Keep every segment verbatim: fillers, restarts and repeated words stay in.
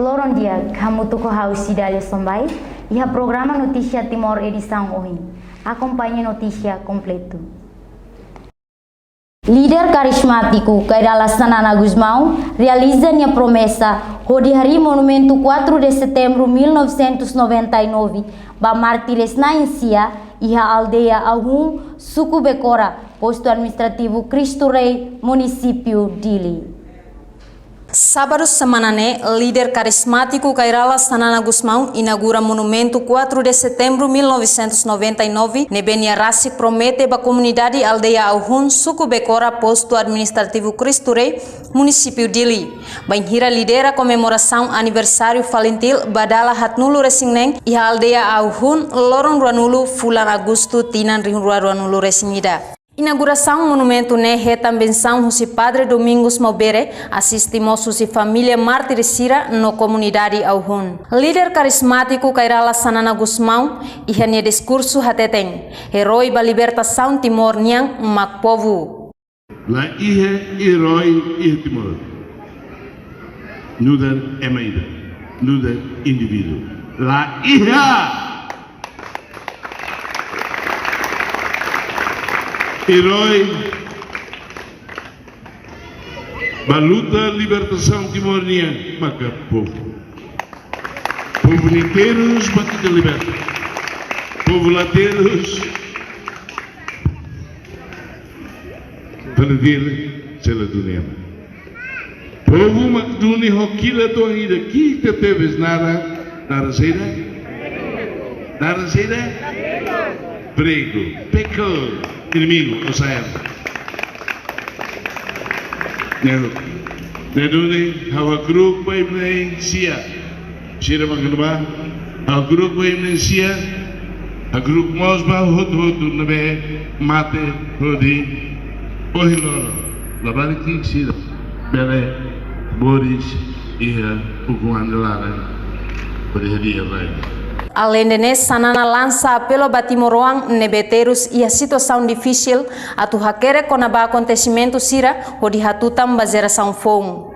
Loron di'ak, hamutuk ho ha'u Cidália Sombai, iha programa Notísia Timor edisaun ohin. Akompaña notísia kompletu. Líder karizmátiku Kay Rala Xanana Gusmão realiza nia promesa hodi harii monumentu quatro de setembro mil novecentos noventa e nove ba mártires na'in sia iha aldeia Auhun, suku Becora, postu administrativu Cristo Rei, munisípiu Dili. Sábadu semana ne'e, líder karizmátiku Kay Rala Xanana Gusmão inaugura monumentu quatro de setembro mil novecentos noventa e nove, ne'ebé nia rasik promete ba komunidade aldeia Auhun, suku Becora, postu administrativu Cristo Rei, munisípiu Dili. Bainhira lidera komemorasaun aniversáriu FALINTIL ba dala haatnulu resin neen iha aldeia Auhun, loron ruanulu fulan Agostu, tinan rihun rua ruanulu resin ida. Inaugurasaun monumentu ne'e hetan bensaun husi Padre Domingos Maubere, asiste mós husi família mártir sira no komunidade Auhun. Líder karizmátiku Kay Rala Xanana Gusmão iha nia diskursu hateten, erói ba libertasaun Timor nian mak povu. La iha erói iha Timor. Nu'udar ema ida, nu'udar indivíduu. La iha! Erói ba luta libertasaun Timor nian maka povu. Povu ne'e terus ba ita liberta. Povu la terus, fali dili, sei la duni ema. Povu mak duni ho kilat oan ida ki'ik tebes, naran, naran saida? Naran saida? Pregu, pickle, inimigu, osayan. Ne'e, ne'e duni, ha'u hakru'uk ba imi-nia sia. Sira mak ne'ebá, hakru'uk ba imi-nia sia, hakru'uk mós ba hotu-hotu ne'ebé mate hodi ohin loron. Labarik ki'ik sira bele moris iha ukun-an nia laran hodi hadi'a rai. Aleinde ne'e, Xanana lansa apelu ba timoroan ne'ebé terus iha situasaun difisil atu hakerek kona-ba akontesimentu sira hodi hatutan ba jerasaun foun.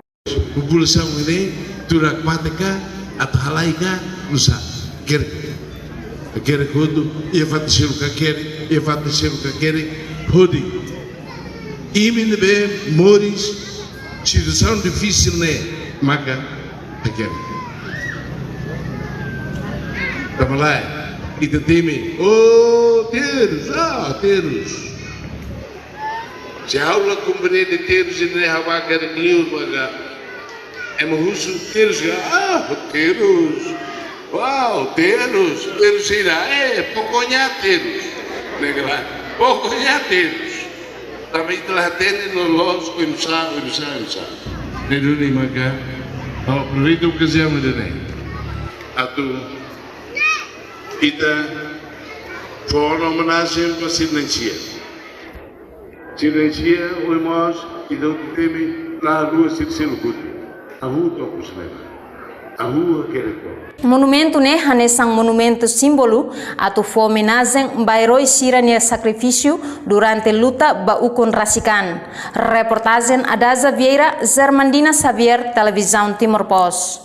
Populasaun ne'e, tuir hakmatek ka, atu halai ka, nusá, hakerek. Hakerek hotu, iha fatin seluk hakerek, iha fatin seluk hakerek, hodi imi ne'ebé moris situasaun difisil ne'e maka hakerek. Tanba lae, ita temi, oh, terus, ah, terus. Se ha'u la komprende terus ne'e, ha'u bá hakerek liur ba ema husu terus ka, ah, terus. Wow, terus. Terus ida, eh, pokoknya terus. Ne'e ka lae, pokoknya terus. Tanba ita la hatene loloos oinsá, oinsá, oinsá. Ne'e duni maka, ha'u aproveita okaziaun ida-ne'e atu ita fó ona omenajen ba sira na'in sia. Sira na'in sia, ohin mós, ita hotu temi, la haluha sira seluk hotu. Hahú to'o ikus ne'e. Hahú hakerek to'o. Monumentu ne'e hanesan monumentu símbolu atu fó omenajen ba erói sira-nia sakrifísiu durante luta ba ukun rasik an. Reportajen Adaza Vieira, Germandina Xavier, Televizaun Timor Post.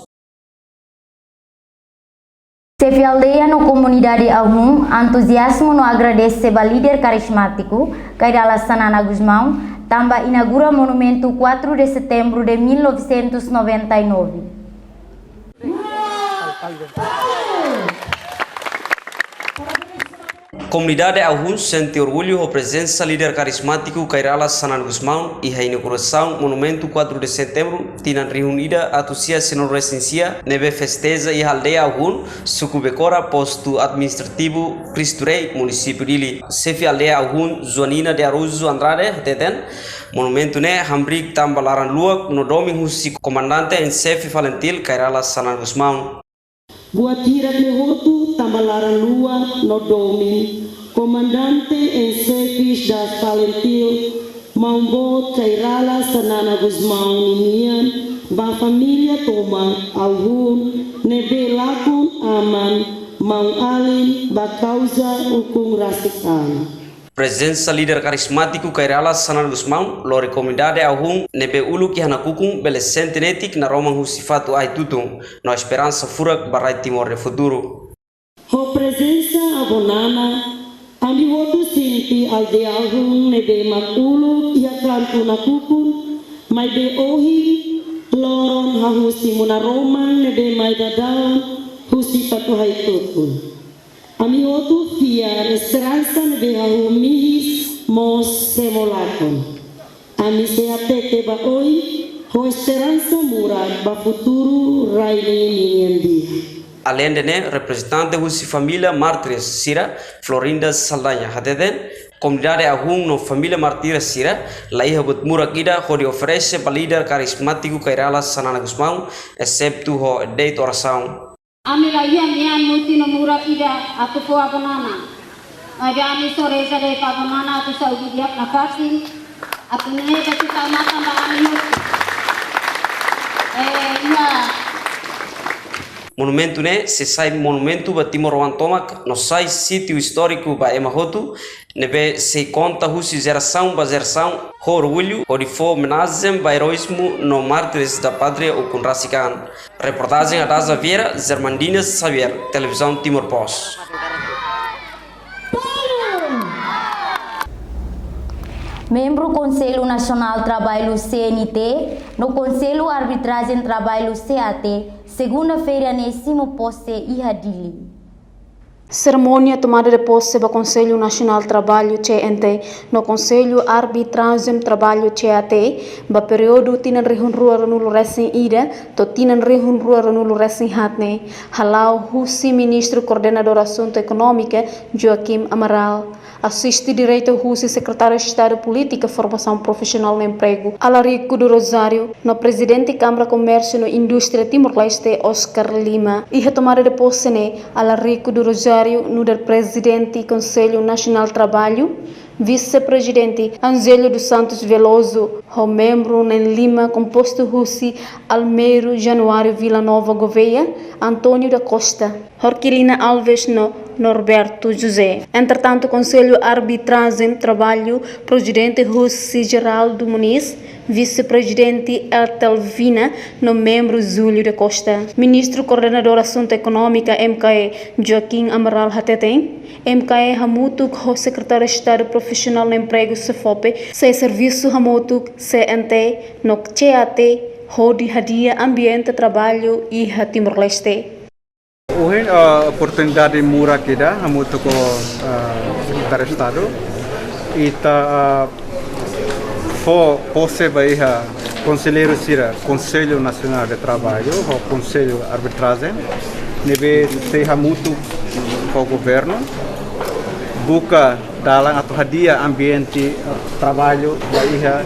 Xefe aldeia no komunidade Auhun entuziazmu no agradese ba líder karizmátiku Kay Rala Xanana Gusmão, tanba inaugura monumentu quatro de setembro de mil novecentos noventa e nove. Komunidade Auhun sente orgullu ho prezensa líder karizmátiku Kay Rala Xanana Gusmão iha inaugurasaun monumentu quatro de setembro, tinan rihun ida atus sia sianulu resin sia, ne'ebé festeja iha aldeia Auhun, suku Becora, postu administrativu Cristo Rei, munisípiu Dili. Xefe aldeia Auhun, Joanina de Araújo Andrade, hateten, monumentu ne'e hamriik tanba laran-luak no domin husi Komandante em Xefe FALINTIL, Kay Rala Xanana Gusmão. Buat hirak ne'e hotu tanba laran-luak no domin Komandante em Xefe das FALINTIL, maun boot Kay Rala Xanana Gusmão ninian ba família tomak Auhun ne'ebé lakon aman maun-alin ba kauza ukun rasik an. Prezensa líder karizmátiku Kay Rala Xanana Gusmão lori komunidade Ahun ne'ebé uluk iha nakukun bele sente netik naroman husi fatuk ahi tutun no esperansa furak ba rai Timor nia futuru. Ho prezensa Avó Nana, ami hotu sente aldeia Ahun ne'ebé mak uluk iha kantu nakukun, maibé ohin loron hahú simu naroman ne'ebé mai daudaun husi fatuk ahi tutun. Ami hotu fiar esperansa ne'ebé hahú mihis mós semo lakon. Ami sei hateke ba oin ho esperansa murak ba futuru rai ne'e nian di'ak. Aleinde ne'e, reprezentante husi família mártires sira, Florinda Saldanha, hateten, komunidade Ahun no família mártires sira la iha buat murak ida hodi oferese ba líder karizmátiku Kay Rala Xanana Gusmão, exetu ho de'it orasaun. Ami la iha mean mutin no murak ida atu fó Avó Nana. Maibé ami só reza de'it ba Avó Nana atu saúde di'ak nafatin. Atu nune'e bele tau matan ba ami hotu. Eh, iha. Monumentu ne'e sei sai monumentu ba timoroan tomak no sai sítiu istóriku ba ema hotu, ne'ebé sei konta husi jerasaun ba jerasaun ho orgullu hodi fó omenajen ba eroízmu no mártires da pátria ukun rasik an. Reportajen Adaza Vieira, Germandina Xavier, Televizaun Timor Post. Membru Konsellu Nasionál Traballu C N T no Konsellu Arbitrajen Traballu C A T, segunda-feira ne'e simu pose iha Dili. Serimónia tomada de pose ba Konsellu Nasionál Traballu C N T no Konsellu Arbitrajen Traballu C A T ba períodu tinan rihun rua ruanulu resin ida to'o tinan rihun rua ruanulu resin haat ne'e hala'o husi Ministru Koordenadór Asuntu Ekonómika, Joaquim Amaral. Asiste diretu husi Sekretáriu Estadu Polítika Formasaun Profisionál no Empregu, Alarico do Rosário, no Prezidente Kámara Komérsiu no Indústria Timor-Leste, Oscar Lima. Iha tomada de pose ne'e, Alarico do Rosário nu'udar Prezidente Konsellu Nasionál Traballu, Vise-Prezidente Angélio dos Santos Veloso, ho membru na'in-lima kompostu husi Almeiro Januário Vila Nova Gouveia, António da Costa, Horquilina Alves no Norberto José. Entretantu, Konsellu Arbitrajen Traballu, Prezidente husi Geraldo Moniz, Vise-Prezidente Etelvina no membru Júlio da Costa. Ministru Koordenadór Asuntu Ekonómika, M K E, Joaquim Amaral hateten, M K E hamutuk ho Sekretáriu Estadu Profisionál no Empregu, SEFOPE, sei servisu hamutuk C N T no C A T hodi hadi'a ambiente traballu iha Timor-Leste. Ohin, ah, oportunidade murak ida hamutuk ho, ah, Sekretáriu Estadu. Ita, ah, fó pose ba iha konselleiru sira Konsellu Nasionál de Traballu ho Konsellu Arbitrajen, ne'ebé sei hamutuk ho governu buka dalan atu hadi'a ambiente, eh, traballu ba iha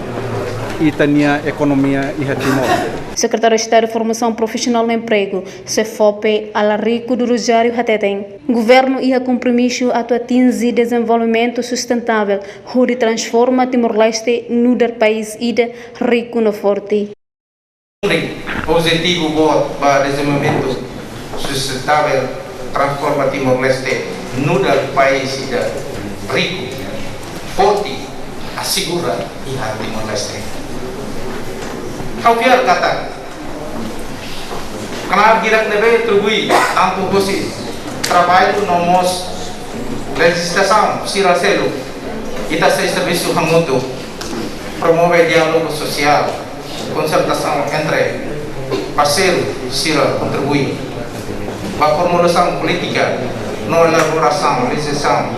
ita-nia ekonomia iha Timor. Sekretáriu Estadu Formasaun Profisionál no Empregu, SEFOPE, Alarico do Rosário hateten, governu iha kompromisu atu atinje dezenvolvimentu sustentável hodi transforma Timor-Leste nu'udar país ida riku no forte. Objetivu boot ba dezenvolvimentu sustentável, transforma Timor-Leste nu'udar país ida riku, forte, asegura iha Timor-Leste. Ha'u fiar katak knaar hirak ne'ebé atribui tantu husi traballu no mós lejislasaun sira seluk, ita sei servisu hamutuk, promove diálogu sosiál, konsertasaun entre parseiru sira kontribui ba formulasaun polítika no elaborasaun lejislasaun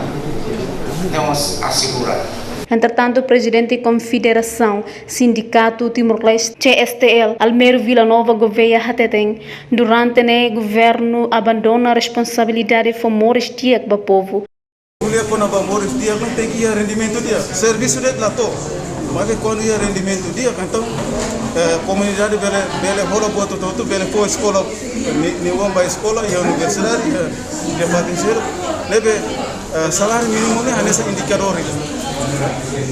ne'e mós asegura. Entretantu, Prezidente Konfederasaun Sindikatu Timor-Leste, C S T L, Almeiro Vila Nova Gouveia hateten, durante ne'e governu abandona responsabilidade fó moris di'ak ba povu. Ko'alia kona-ba moris di'ak, tenke iha rendimentu di'ak. Servisu de'it la to'o. Maibé kuandu iha rendimentu di'ak, entaun, eh, komunidade bele, bele hola buat hotu-hotu, bele fó eskola, ni, nia oan ba eskola, iha universidade, iha, iha fatin seluk. Ne'ebé, eh, saláriu mínimu ne'e hanesan indikadór ida.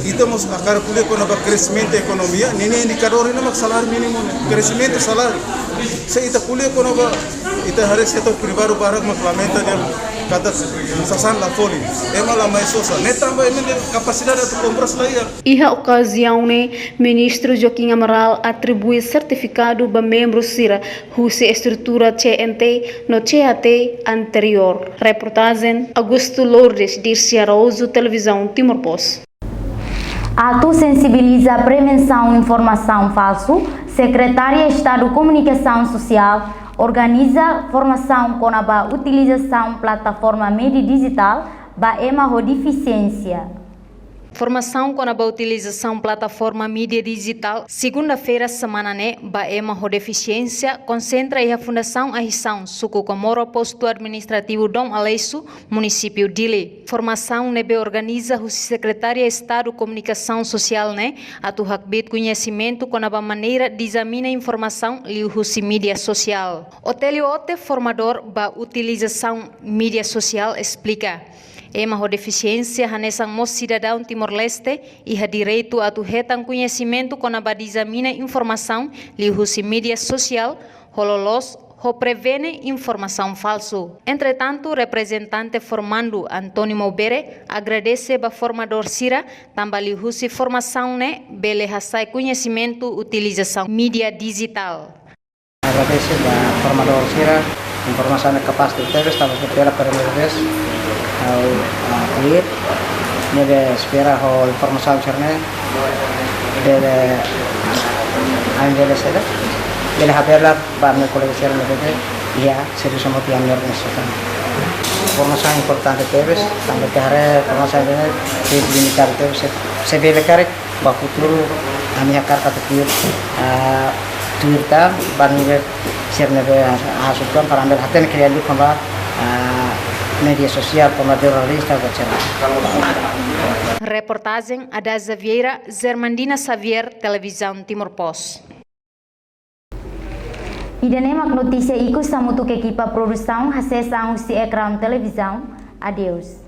Ita mós hakarak ko'alia kona-ba kreximentu ekonomia, ninia indikadór ne'e mak saláriu mínimu ne'e. Kreximentu saláriu. Se ita ko'alia kona-ba, ita haree setór privadu barak mak lamenta de'it. Katak sasán la folin, ema la mai sosa. Ne'e tanba ema nia kapasidade atu kompras la iha. Iha okaziaun ne'e, Ministru Joaquim Amaral atribui sertifikadu ba membru sira husi estrutura C N T no C H T anteriór. Reportajen Augusto Lourdes, Dirce Araújo, Televizaun Timor Post. Atu sensibiliza prevensaun informasaun falsu, Sekretaria Estadu Komunikasaun Sosiál organiza formasaun kona-ba utilizasaun plataforma mídia dijitál ba ema ho defisiénsia. Formasaun kona-ba utilizasaun plataforma mídia dijitál, segunda-feira semana ne'e, ba ema ho defisiénsia, konsentra iha Fundasaun Ahi Saun, Suku Comoro, Postu Administrativu Dom Aleixo, Munisípiu Dili. Formasaun ne'ebé organiza husi Sekretaria Estadu Komunikasaun Sosiál ne'e atu hakbiit koñesimentu kona-ba maneira dizamina informasaun liuhusi mídia sosiál. Otélio Ote, formadór ba utilizasaun mídia sosiál, esplika: ema ho defisiénsia hanesan mós sidadaun Timor-Leste iha direitu atu hetan koñesimentu kona-ba dizamina informasaun liuhusi mídia sosiál, ho loloos, ho prevene informasaun falsu. Entretantu, reprezentante formandu António Maubere agradese ba formadór sira tanba liuhusi formasaun ne'e bele hasa'e koñesimentu utilizasaun mídia dijitál. Agradese ba formadór sira, informasaun ne'e kapás tebes, tanba sira pela primeira vez ha'u, ah, tuir, ne'ebé espera ho informasaun sira-ne'e bele, ami bele seda, bele habelar ba ami-nia kolega sira ne'ebé iha servisu hamutuk iha ami-nia organizasaun. Formasaun importante tebes, tanba ke haree formasaun ne'e limitadu tebes, se, se bele karik ba futuru ami hakarak atu tuir, ah, tuir tan ba nivel sira ne'ebé asukan para ami bele hatene kria lu kona-ba, ah, mídia sosiál, kona-ba jornalista, et cetera. Reportajen Adaza Vieira, Germandina Xavier, Televizaun Timor Post. Ida-ne'e mak notísia ikus hamutuk ekipa produsaun hasees an husi ekraun televizaun. Adeus.